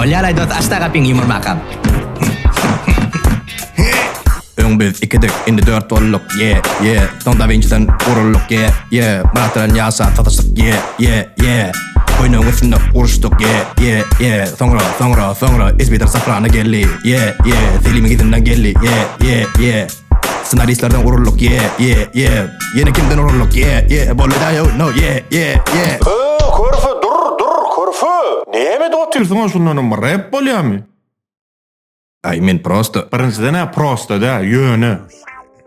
Bolýar-aý dost, aç-da gapyňy ýumurmakam. Öň biz ikidik, indi dört bolduk, ye, ye. Soň Da Winçiden uruldyk, ye, ye. Myrat bilen ýaşap sataşdyk, ye, ye, ye. Köýnegiň üstünde uruşdyk, ye, ye, ye. Soňra, soňra, soňra Izbidir Safrana geldi, ye, ye. Selimiň yzyndan geldi, ye, ye, ye. Ssenaristlerden uruldyk, ye, ye, ye. Ýene kimden uruldyk, ye, ye. Boldy-da, no, ye, ye, ye. Öö, körfe, dur, dur, körfe! Näme edip otyrsyň-a şundanam rep bolýamy? Aý men prosto. Birinjiden-ä prosto dä, ýöne.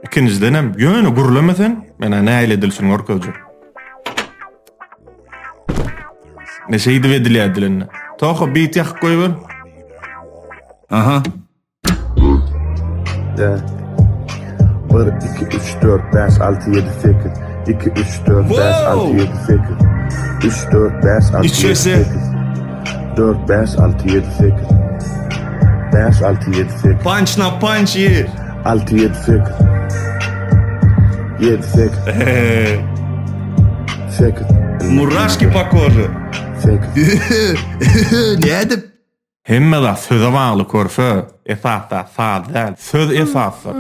Ikinjidenem, ýöne gürleme sen, men-ä nähili edilişini görkezjek. Ne şeýdip edilýär dilinde. Toha beat ýakyp goýber. Aha. Dä. 1 2 3 4 5 6 7 8 2 3 4 5 6 7 8 3 4 5 6 7 8 4 5 6 7 8 5 6 7 8 Punch na punch ye. 6 7 8 7 8 8 Murashki po kože. 8 Nädip? Hemme zat söze bagly körfe, esasda saz däl, söz esasdyr.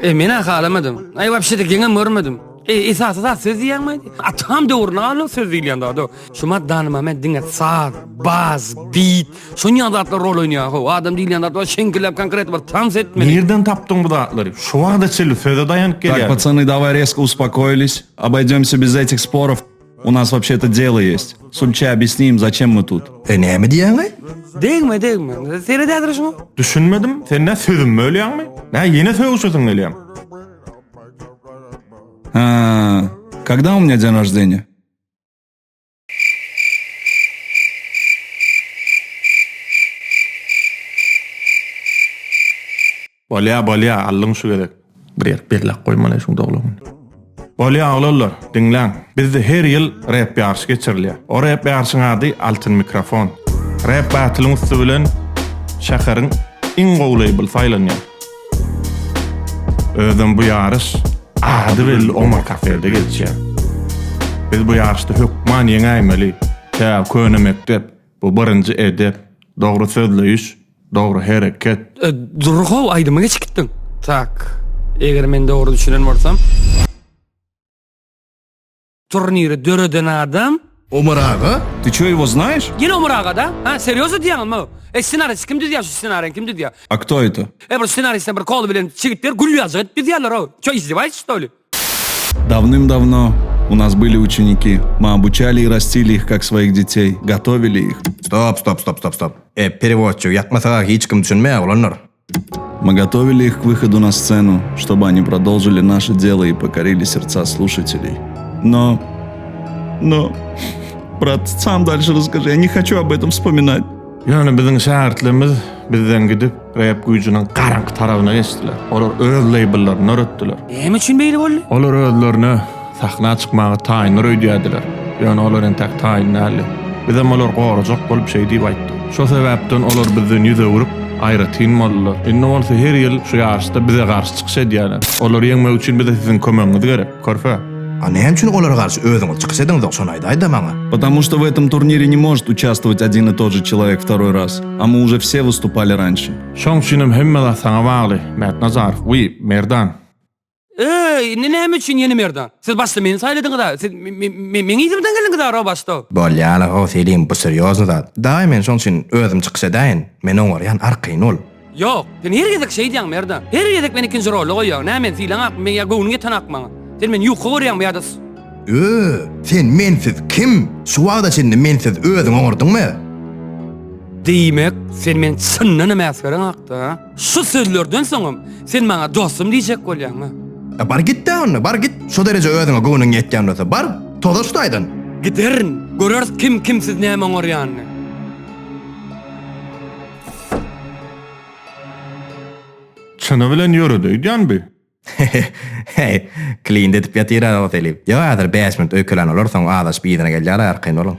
E men-ä halamadym. Aý wapşe-de geňem görmedim. E esasy zat söz diýýäňmi? Atam döwrüne galdy söz diýilýän zat o. Şu maddanyma men diňe saz, baz, beat, şon ýaly zatlar rol oýnaýar how. Adam diýilýän zat bar şeňkirläp konkret bir tans etmeli. Nirden tapdyň bu zatlary? Şu wagta çenli söze daýanyp Так, gelýärdiň. пацаны, давай резко успокоились. Обойдемся без этих споров. У нас вообще-то дело есть. Сульча, объясни им, зачем мы тут. E näme diýýäň-aý? Degme, degme. Seret häzir şuňa. Düşünmedim, sen nä sözümi bölýäňmi? Nä ýene sögüşesiň gelýämi? А, когда у меня день рождения? Bolýa, bolýa, aldyň şu gezek. Bir ýerik belläp goýmaly şuň doglan gününi. Bolýa oglanlar, diňläň. Bizde her ýyl rep ýaryşy geçirilýär. O rep ýaryşyň ady Altyn mikrofon. Rep battle'yň üsti bilen şäheriň iň gowy leýbl saýlanýar. Özem bu ýaryş ady belli Omar kafede geçýär. Biz bu ýaryşda hökman ýeňäýmeli. Tä köne mekdep, bu birinji edep, dogry sözleýiş, Dogry hereket. E, dur how aýdyma geçip gitdiň. Tak. Eger men dogry düşünen bolsam. Turniri döreden adam. Omar aga? Ты чё, его знаешь? Ýene Omar aga da? Ha, serýozo diýýäňizmi? E, ssenarist kim düzýär şu ssenarini kim düzýär? A кто это? E, bir ssenaristden bir koly bilen çigitler gül ýaljak edip düzýärler o. Ço издеваетесь что ли? Давным-давно у нас были ученики. Мы обучали и растили их как своих детей, готовили их. Stop, stop, stop, stop, stop. E, perewodçy, ýakmasaga hiç kim düşünmeýär oglanlar. Мы готовили их к выходу на сцену, чтобы они продолжили наше дело и покорили сердца слушателей. Но... Но... Брат, сам дальше расскажи, я не хочу об этом вспоминать. Ýöne biziň şägirtlerimiz bizden gidip, rep güýjüniň garaňky tarabyna geçdiler. Olar öz leýbllaryny döretdiler. Näme üçin beýle boldy? Olar özlerine sahna çykmaga taýyndyr öýdýärdiler. Ýöne olar entäk taýyn däldi. Bizem olary gorajak bolup şeý diýip aýtdyk. Şo sebäpden olar bizden ýüz öwrüp, aýratyn boldular. Indi bolsa her ýyl şu ýaryşda bize garşy çykyş edýärler. Olary ýeňmek üçin bize siziň kömegiňiz gerek, körpe. A näme üçin olara garşy özüňiz çykyş ediňzok şony aýdaýda maňa. Потому что в этом турнире не может участвовать один и тот же человек второй раз, а мы уже все выступали раньше. Şoň üçinem hemme zat saňa bagly, Mätnazarow, wiý, Merdan. Eý, indi näme üçin ýene Merdan? Siz başda meni saýladyňyz-a, siz meň yzymdan geldiňiz-a ro başda. Bolýa-la how Selim, bu serýozny zat. Daýy men şoň üçin özüm çykyş edäýin. Men oňarýan, arkaýyn bol. Ýok, sen her gezek şeýdýäň Merdan. Her gezek meni ikinji rolda goýýaň. Näme meni sylaňakmy, ýa göwnüň ýetenakmy maňa? Sen meni ýuka görýäňmi ýa-da. Ö, sen mensiz kim? Şu wagta çenli mensiz özüň oňardyňmy? Diýmek, sen meni çyndanam äsgereňakda, a? Şu sözlerden soňam sen maňa dostum diýjek bolýaňmy? E, bar git-dä onda, bar git. Şo dereje özüňe göwnüň ýetýän bolsa, bar, toza şu taýdan. Giderin, göreris kim kimsiz näme oňarýanyny. Çyny bilen ýöredi öýdýän bi. Heý, klint edip ýatyr-a o Selim. Ýok, häzir bäş minut öýkelän olar, soň azaşyp yzyna gelýär-ä, arkaýyn boluň.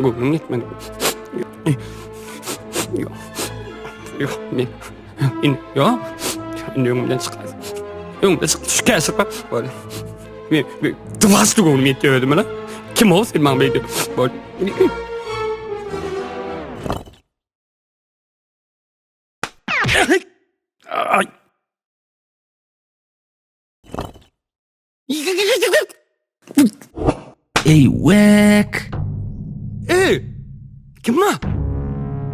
Göwnüm ýetmedi. Ýok. Ýok, men. Indi, ýok. Indi öňümden çykmaz. Öňümden çykdy, şu käşir bak. Bolýar. Men, men, dwaçdy göwnüm ýetdi özüme-le. Kim ol sen maňa beýdip? Bol. Ay. Eý wek. Eý! Kim ma?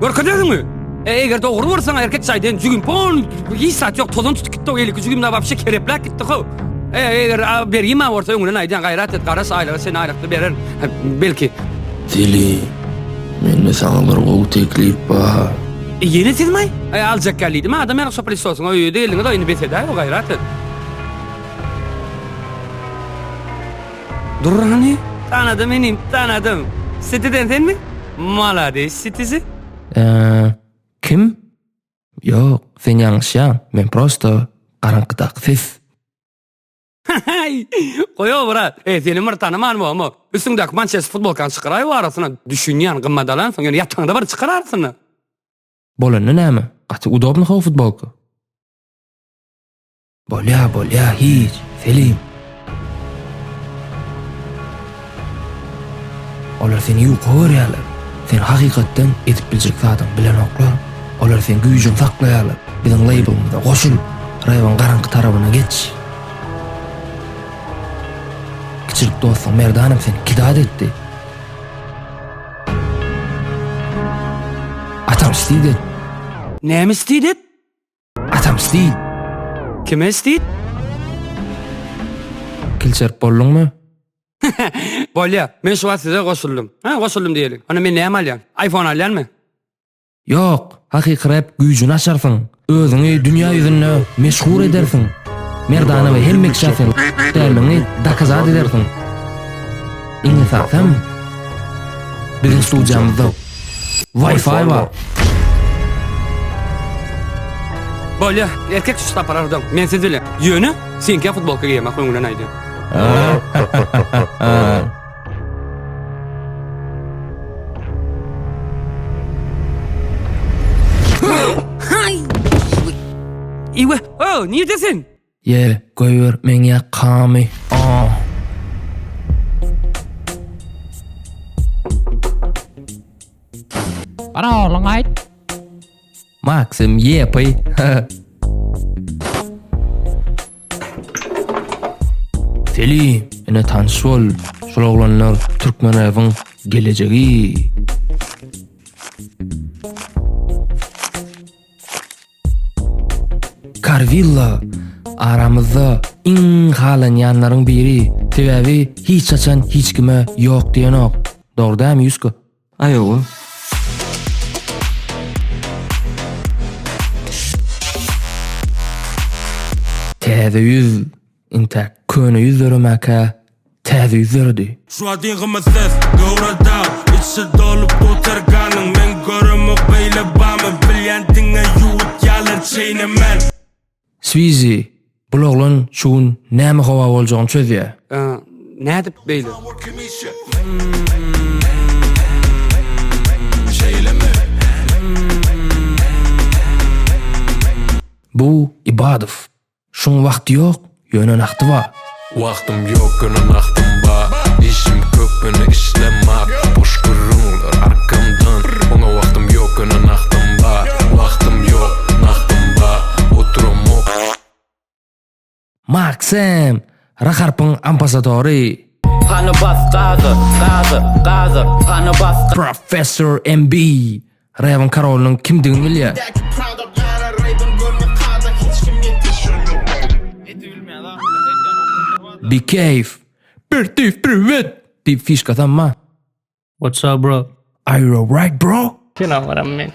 Görkez özüňi. E, eger dogry bolsaň erkek çaýdan jügüm pon hiç zat ýok tozan tutup gitdi o elki jügüm da wapşe kerepläp gitdi how. E, eger bergim bolsa öňünden aýdýan gaýrat et garaş aýlygy sen aýlykda bererin. Belki. Selim, mende saňa bir gowy teklip bar. E, ýene sizmi? E, aljak gel diýdim. Adam ýaly şo pylesosiň öýe geldiňiz indi bes edäý gaýrat et. Dur hany. Tanadym inim, tanadym. Sitiden senmi? Malades Sitizi. Eee, kim? Ýok, sen ýalňyşýaň. Men prosto garaňkydaky ses. Haý, goý-ow brat. Eý, seni bir tanaman bolamok. Üstüňdäki mançester futbolkany çykaraý bu arasyna. Düşünýän, gymmat alansyň, ýöne ýataňda bir çykar arasyna. Bolanda näme? Gaty udobny how futbolka. Bolýa bolýa hiç, Selim. Olar seni ýuka görýärler. Sen hakykatdan edip biljek zadyňy bilenoklar. Olar seň güýjüňi saklaýarlar. Biziň leýblymyza goşul. Rebiň garaňky tarabyna geç. Kiçilik dostuň Merdanam seni kidat etdi. Atam stid et. Näme stid et? Atam stid. Kime stid? Kilçerip bolduňmy? Bolýa. Men şu wagt size goşuldym. Ha, goşuldym diýeli. Onda men näme alýan? iPhone alýanmy? Ýok, hakyky rep güýjüni açarsyň. Özüňi dünýä ýüzünde meşhur edersiň. Merdana we hemme kişä sen däldigiňi dokazat edersiň. Iň esasam, biziň studiýamyzda Wi-Fi bar. Bolýa, erkek şu taparardan. Men siz bilen. Ýöne seňkä futbolka geýemak öňünden aýdýan. Iwe, o, nirde sen? Ýe, goýber meň ýakamy. Ah. Bar ogluň aýt. Maksim ýepy. Selim, ine tanyş bol. Şul oglanlar türkmen rebiň gelejegi. Karwilla aramyzda iň halanýanlaryň biri. Sebäbi hiç haçan hiç kime ýok diýenok. Dogry dämi Ýusko? Aý owa. Täze ýüz intäk köne ýüz döremäkä täze ýüz döredi. Şu adygymy ses, göwre dag, Içi dolup gutar ganyň, Men göremok beýle bamy, Bilýän diňe ýuwutýalar çeýnemän. Swizi, bul oglan şu gün näme howa boljagyny çözýä. Nädip beýle? Bu Ibadow. Şuň wagty ýok, ýöne nagty bar. Wagtym ýok ýöne nagtym bar Işim köp ýöne işlemok Boş gürrüňler arkamdan Oňa wagtym ýok ýöne nagtym bar Wagtym ýok, nagtym bar Oturamok. Maksym! Raharpyň ambasadory. Hany bas gaza, gaza, gaza, hany bas. Professor MB Rebiň korolynyň kimdigini bilýär. Bikeýew, Berdiýew priwet! diýip fişka sanma. What's up bro? Are you alright bro? Sen awaram men.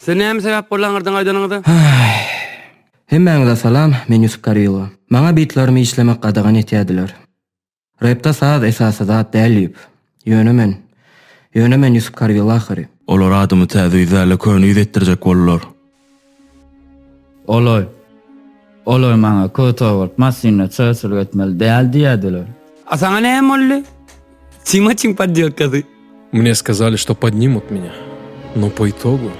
Siz näme sebäp boldy aňyrdan gaýdanyňyza? Hemmäňize salam, men Ýusup Karilo. Maňa bitlerimi işlemek gadagan etýädiler. Repde saz esasy zat däl diýip. Ýöne men, ýöne men Ýusup Karwil ahyry. Olar adymy täze ýüz däl-de köne ýüz etdirjek boldular. Olar, olar maňa köte bolup maşynda çörçülik etmeli däl diýýärdiler. A saňa näme boldy? Çimaçyň poddelkasy. Mne skazali što podnimut menýa, no po itogu.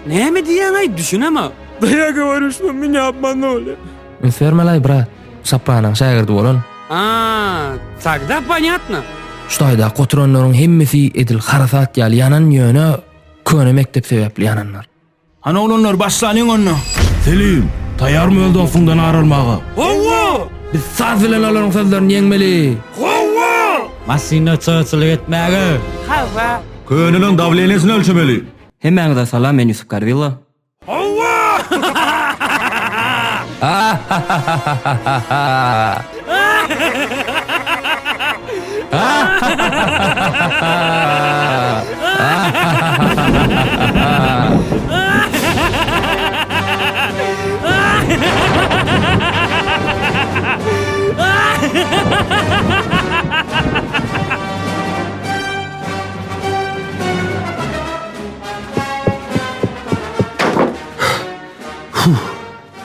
Näme diýýäňaý düşünemok. Da ýa goworю što menýa obmanuli. Üns bermelaý brat, Sapranyň şägirdi bolan. A, tagda ponýatno. Şu taýdaky oturanlaryň hemmesi edil harasat ýaly ýanan ýöne köne mekdep sebäpli ýananlar. Hany oglanlar başlalyň onda. Selim, taýýarmy öz dostuňdan ar almaga? Hawa! Biz saz bilen olaryň sözlerini ýeňmeli! Hawa! Maşynda çyg-çylyk etmäge. Hawa! Köneleň dawleniýesini ölçemeli. Hemmäňize salam men Ýusup Garwilla. Hawa!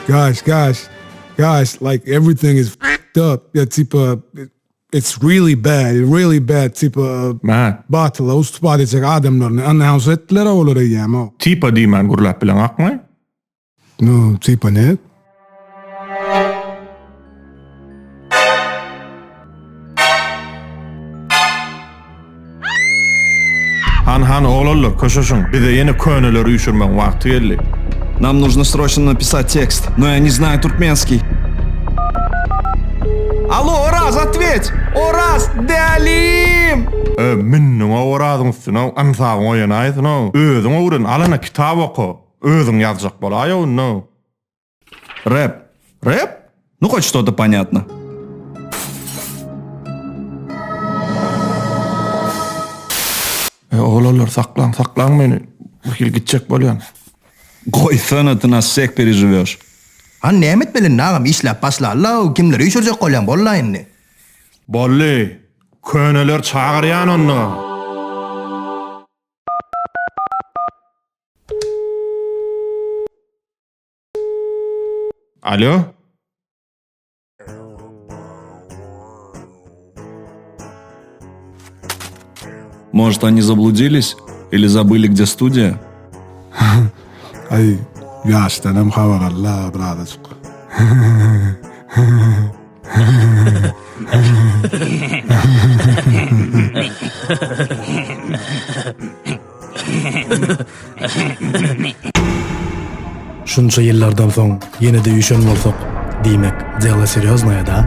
Guys, guys, guys, like everything is f***ed up. Ya tipa it's really bad, really bad tipa Mä. Battle ustup etjek adamlaryny announce etdiler olar eýýäm. o. Tipa diýmän gürläp bileňakmy? Nu, tipa net. Han han oglanlar köşeşiň bize ýene köneleri üýşürmegiň wagty geldi. Нам нужно срочно написать текст, но я не знаю туркменский. Алло, Oraz, ответь! Oraz, dälim! E, mündüň-ow Orazyň üstüne, ynsabyň oýanaýsyn-ow. Özüň öwren, alana kitap oka. Özüň ýazjak bolaý-ow indi. Рэп. Рэп? Ну, хоть что-то понятно. E, oglanlar saklaň, saklaň meni. Bir hili gitjek bolýan. Goýsana, ty nas всех переживешь. Han näme etmeli indi agam işläp başlally-ow kimleri üýşürjek bolýaň bolla indi. Boldy. Köneler çagyrýan onda. Alo. Может, они заблудились? Или забыли, где студия? Aý, ýaşdanam habar al-la birazajyk. Şunça ýyllardan soň ýene-de üýşen bolsak, diýmek, delo serýoznoýa, da?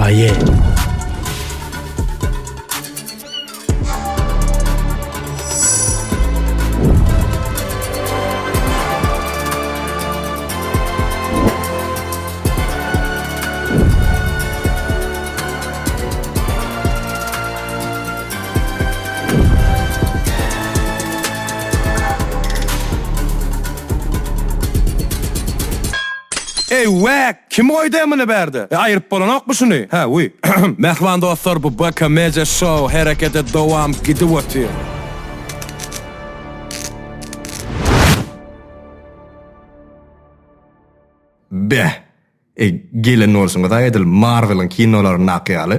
Aýe. Eý wäk! Kim goýdy muny bärde? E aýyryp bolanokmy şuny? Hä, wiý. Mähriban dostlar bu BK Media Show herekete dowam gidip otyr. Beh! Eý, gelen bolşuňyz-a edil Marweliň kinolaryndaky ýaly.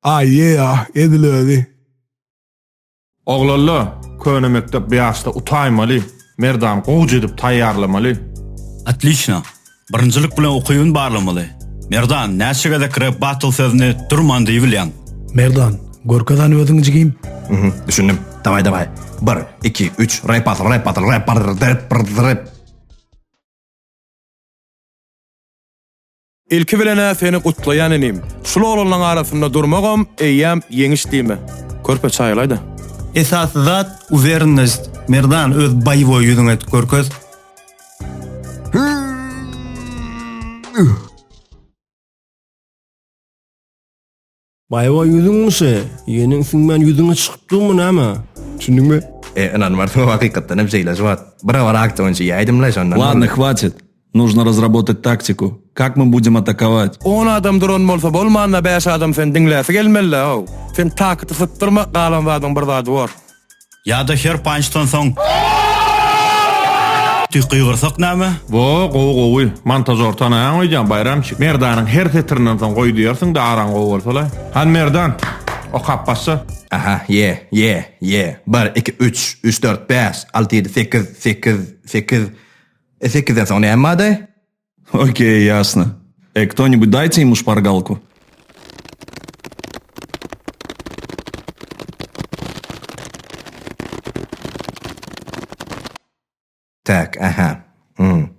Aý yeah, edil özi. Oglanlar, köne mekdep bu ýaşda utaýmaly, Merdany gowja edip taýýarlamaly. Otliçno. Birinjilik bilen ukybyny barlamaly. Merdan, näçe gezek rap battle sözüni durman diýibilýäň? Merdan, görkez hany özüňi jigim. Mhm, düşündim. Daway daway. Bir, iki, üç, rap battle, rap battle, rap battle, rap battle, rap. Ilki bilen-ä seni gutlaýan inim. Şul oglanlaň arasynda durmagam eýýäm ýeňiş diýme. Körpe çaýlaýda. Esasy zat uwerennest Merdan öz baýwoý ýüzüňi edip görkez. Baýwa ýüzüňmişi? Ýeniň siňmän ýüzüňe çykyp durmy näme? Düşündiňmi? E, ynanmarsyň hakykatdan hem şeýle şu wagt. Bir habar akta boýunça iýäýdim-le şondan. Ладно, хватит. Нужно разработать тактику. Как мы будем атаковать? On adam duran bolsa bolmanda bäş adam seni diňläsi gelmeli-le-ow. Sen takyty sypdyrma, galan zadyň bir zady bor. Ýa-da her pançdan soň diýip gygyrsak näme? Wo, gowy gowy. Montažor tanaýaň öýdýän Baýramçyk. Merdanyň her setirinden soň goý diýersiň-de araň gowy bolsa-laý. Hany Merdan. Okap başla. Aha, ýe, ýe, ýe. Bir, iki, üç, üç, dört, bäş, alty, ýedi, sekiz, sekiz, sekiz. E, sekizden soň näme bardy? Okey, ýasno. E, кто-нибудь дайте ему шпаргалку. Tak, aha. Hmm.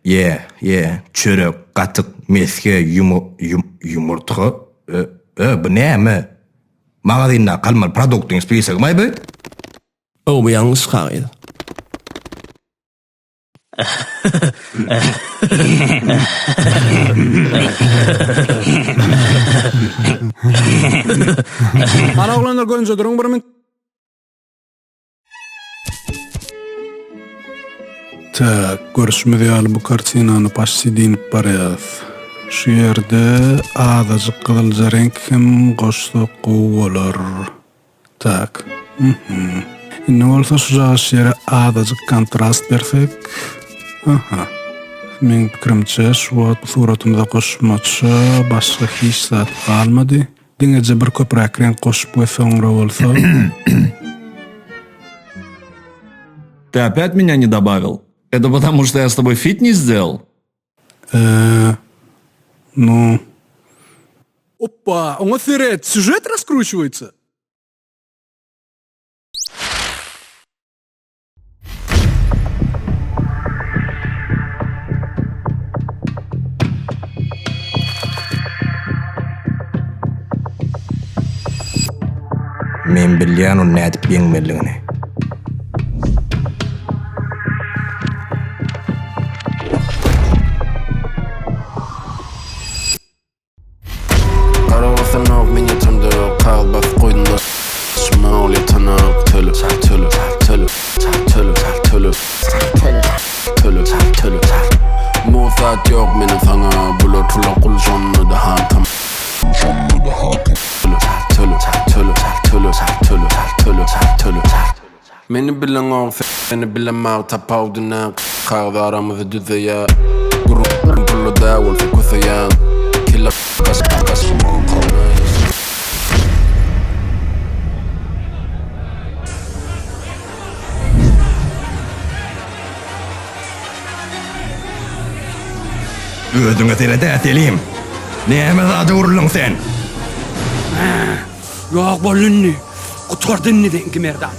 Ýe, ýe, çörek, gatyk, mesge, ýumu, ýum, ýumurtga? Ö, ö, bu näme? Magazyndaky almaly produktyň spisogymaý bu? Ow, bu ýalňyş kagyz. Hany oglanlar görünje duruň bir min. Tak, görüşimiz ýaly bu kartinany paşti diýnip barýas. Şu ýerde azajyk gyzylja reňk hem goşsak gowy bolar. Tak. Mhm. Indi bolsa şujagaş ýere azajyk kontrast bersek. Aha. Meň pikirimçe şu wagt suratymyza goşmaça başga hiç zat galmady. Diňeje bir köpräk reňk goşup we soňra bolsa Ты опять меня не добавил? Это потому, что я с тобой фит не сделал? Eee, nu. Oppa, oňa seret, sýužet raskruçiwaýtsa. Men bilýän ony nädip ýeňmelidigini. Gara basanok men ýatamda Kagyz basyp goýdum daşyma Ol ýatanok Töle, töle, töle, töle, töle, töle, töle Musat ýok meniň saňa Bular pula gul şonda-da hatam Töle, töle, töle, töle, töle, töle, töle Meni bileňok seni bilemok tapawudy nä kagyz aramyzy düzeýä gürrüň pully dä bolsa köseýäň kelle gaş gaş Özüňe sered-ä Selim! Näme zada öwrüldiň sen? Ýok boldy indi. Gutardy indi seňki Merdan.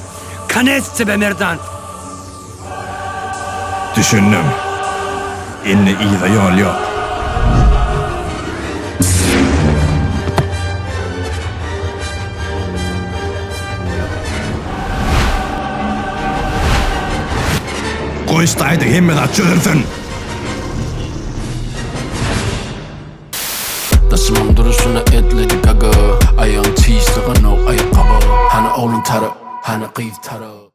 Konec tebe Merdan. Düşündim. Indi yza ýol ýok. Goý ştaýda hemme zat çözülsin. Daşymyň duruşyna et Lady Gaga Aýagyň çiş syganok aýakgaba Hany oglan tarap, hany gyz tarap.